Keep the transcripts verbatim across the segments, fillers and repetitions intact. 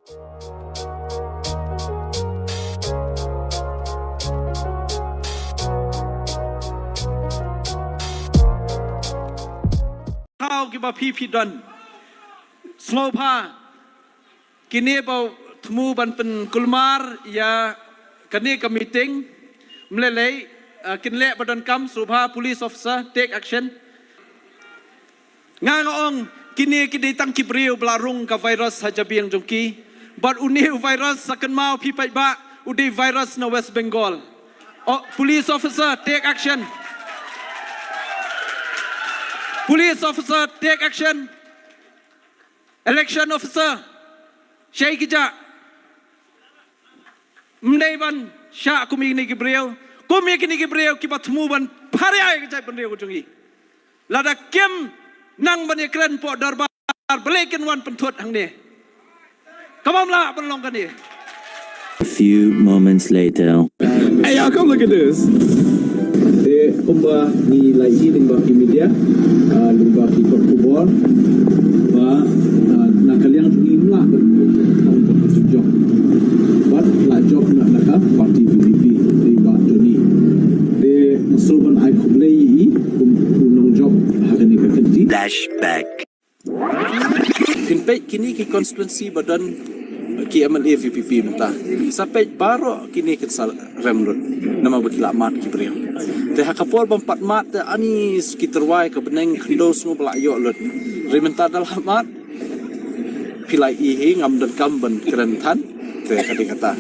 Thaw kiba phi phi don. Sngewbha kine ba thmu ban pynkulmar ïa kane ka meeting. Mlelei, uh, kin leh ba donkam, sngewbha police officer take action. Nga nga ong kine ki dei tang ki briew ba la rung ka virus ha jabieng jong ki. Bad une u virus sa kynmaw phi paidbah u dei virus na West Bengal. Oh, police officer, take action. Police officer, take action. Election officer, shai ki ja. Mdei ban shah kum ïa kine ki briew, kum ïa kine ki briew kiba thmu ban pharia ïa ka jaitbynriew ka jong ngi. Lada kim nang ban ïakren hapoh dorbar, balei kin wan pynthut hangne? Kam lah ban long kane. A few moments later. Hey, y'all, come look at this. Te kumba ngi la ïohi lyngba ki media, ah, lyngba ki kot khubor, ba, ah, na ka liang jong ngi, ym lah ban ong ba ka jong, bad la jop na ka party V P P, dei ba jong ngi. Te nga sngewbha ban ai khublei ïa i kum u nongjop ha kane ka kynti. Flashback. Phin peit kine ki constituency ba don ki M L A V P P mynta, sa peit baroh kine kin sa rem lut, namar ba ki la mad ki briew. Te ha ka por ban pat mad te ani ki tyrwa ïa ka bneng khyndew sngew ba la ïoh lut. Hynrei mynta da la mad, phi la ïohi hi, ngam donkam ban kren than. Te ka dei kata,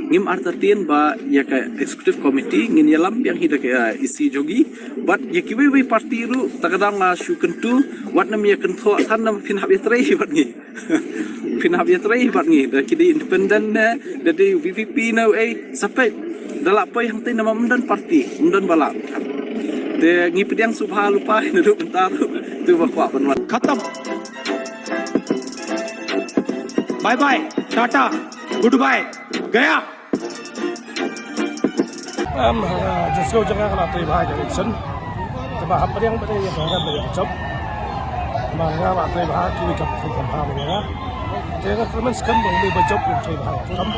ngim artatien ba ïa ka executive committee ngin ïalam biang hi da ka, eh, E C jong ngi. Bad ïa kiwei wei party ruh, ta ka daw nga shu kyntu, wat nym ïa kynthoh than namar phin hap ïatrei bad ngi. Phin hap ïatrei bad ngi, da ki dei independent ne, da dei V P P ne, eh, sa peit. Da lah poi hangtei namar ym don party, ym don ba lah. Te ngi pdiang sngewbha lypa, naduh mynta ruh to ba kwah ban wan. Khatam. Bye bye, tata, goodbye, gaya. Em, eh, jingsngew jong nga ka la trei bha ïa ka election. Te ba hapdeng ba dei ïa ka rem ba ïa ka jop. Ba nga la trei bha, kiwei kam trei kam bha ba ïa nga. Te nga kyrmen skhem ba u dei ba jop, u trei bha ïa ka kam.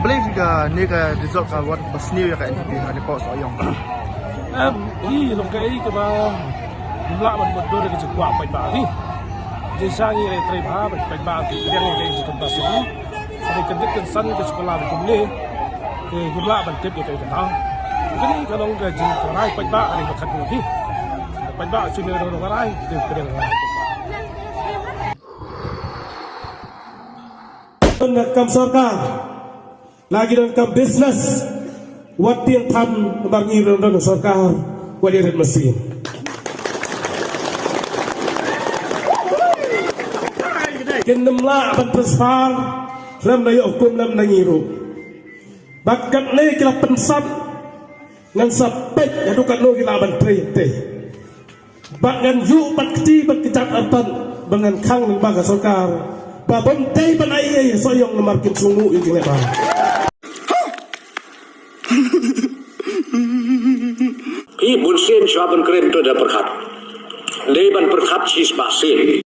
Balei kane ka result ka wan ba sniew ïa ka N P P ha ne pok Sohiong? Em, i long kaei kaba ngim lah ban mutdur ïa ka jingkwah paidbah hi. Jingshah ngi trei bha, paidbah ki pdiang ïa ka jingkyntas jong ngi. Hynrei ka dik kynsan ka shu kylla da kumne, te ngim lah ban tip ïa kaei kata. Kane ka long ka jingkynrai paidbah ha ri Bakhadnong hi. Paidbah shu ne ruh nongkynrai, te pdiang nongkynrai. Donkam sorkar, la ki donkam business, wat tieng tham namar ngi ruh don sorkar, wat ïa rit masin. Kin nym lah ban transfer, lem na ïoh hukum lem na ngi ruh. Bad katne ki la pynsap, ngan sa peit haduh katno ki lah ban trei te. Bad ngan ïuh bad kti bad kjat artat ba ngan khang lyngba ka sorkar ba bym dei ban ai ei ei Sohiong namar kim sngewthuh ïa ki lehbha. Phi bun sien shuwa ban kren to da pyrkhat. Dei ban pyrkhat shispah sien.